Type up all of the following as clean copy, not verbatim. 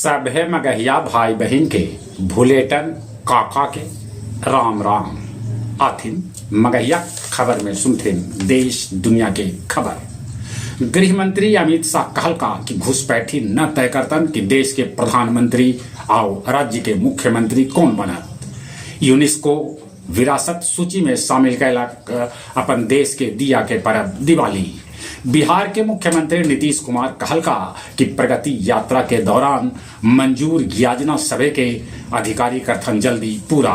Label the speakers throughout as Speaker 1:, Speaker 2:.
Speaker 1: सभे मगहिया भाई बहिन के भुलेटन काका के राम राम। आथिन मगहिया खबर में सुनथिन देश दुनिया के खबर। गृह मंत्री अमित शाह कहलका कि घुसपैठी न तय करतन कि देश के प्रधानमंत्री आउ राज्य के मुख्यमंत्री कौन बनत। यूनेस्को विरासत सूची में शामिल कैलक अपन देश के दिया के परब दिवाली। बिहार के मुख्यमंत्री नीतीश कुमार कहलका कि प्रगति यात्रा के दौरान मंजूर योजना सभे के अधिकारी करथन जल्दी पूरा।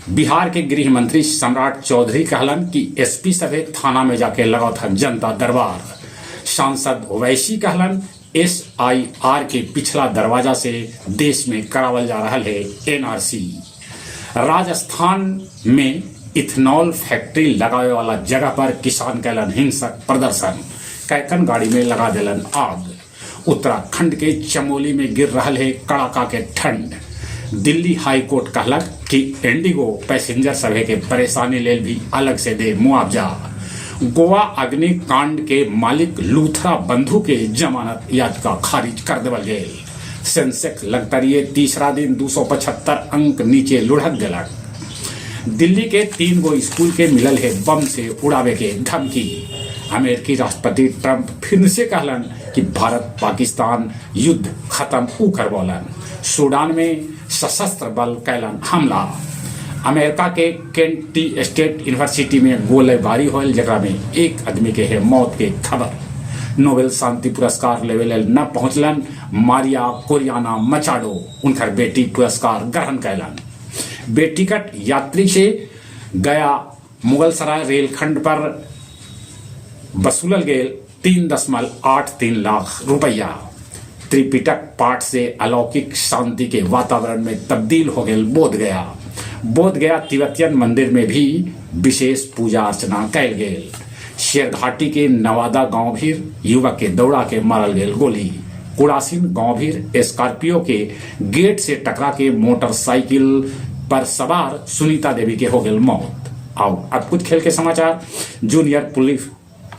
Speaker 1: बिहार के गृह मंत्री सम्राट चौधरी कहलन कि एसपी सभे थाना में जाके लगौथन जनता दरबार। सांसद ओवैसी कहलन एसआईआर के पिछला दरवाजा से देश में करावल जा रहा है एनआरसी। राजस्थान में इथेनॉल फैक्ट्री लगावे वाला जगह पर किसान कैलन हिंसक प्रदर्शन, कैकन गाड़ी में लगा देलन आग। उत्तराखंड के चमोली में गिर रहा है कड़ाका के ठंड। दिल्ली हाई कोर्ट कहलक कि इंडिगो पैसेंजर सभे के परेशानी लेल भी अलग से दे मुआवजा। गोवा अग्निकांड के मालिक लूथरा बंधु के जमानत याचिका खारिज कर देवल गेल। सेंसेक्स लगतरिये तीसरा दिन 275 अंक नीचे लुढ़क गेलक। दिल्ली के 3 गो स्कूल के मिलल है बम से उड़ावे के धमकी। अमेरिकी राष्ट्रपति ट्रंप फिर से कहलन कि भारत पाकिस्तान युद्ध खत्म ऊ करवौलन। सूडान में सशस्त्र बल कैलन हमला। अमेरिका के केंट टी स्टेट यूनिवर्सिटी में गोलीबारी होल, जकरा में एक आदमी के है मौत के खबर। नोबेल शांति पुरस्कार लेवे लेल न पहुंचलन मारिया कोरियाना मचाडो, उनकर बेटी पुरस्कार ग्रहण कैलन। बेटिकट यात्री से गया मुगलसराय रेलखंड पर वसूलल गेल 3.83 लाख रुपया। त्रिपिटक पाठ से अलौकिक शांति के वातावरण में तब्दील हो गया बोध गया। बोध गया तिब्बतियन मंदिर में भी विशेष पूजा अर्चना कैल गेल। शेरघाटी के नवादा गांव भीर युवक के दौड़ा के मारल गेल गोली। कुड़ासिन गांव भीर स्कॉर्पियो के गेट से टकरा के मोटरसाइकिल पर सवार सुनीता देवी के हो गेल मौत। आओ अब कुछ खेल के समाचार। जूनियर पुलिस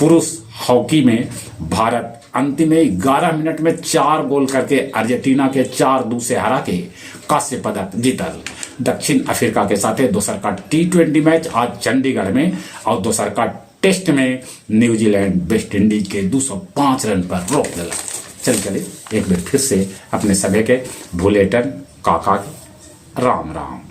Speaker 1: पुरुष हॉकी में भारत अंतिम में 11 मिनट में 4 गोल करके अर्जेंटीना के 4-2 से हरा के कांस्य पदक जीतल। दक्षिण अफ्रीका के साथ दोसर का टी20 मैच आज चंडीगढ़ में और दोसर का टेस्ट में न्यूजीलैंड वेस्ट इंडीज के 205 रन पर रोक दिला। चल चले एक बार फिर से अपने सभी के भुलेटन काका के राम राम।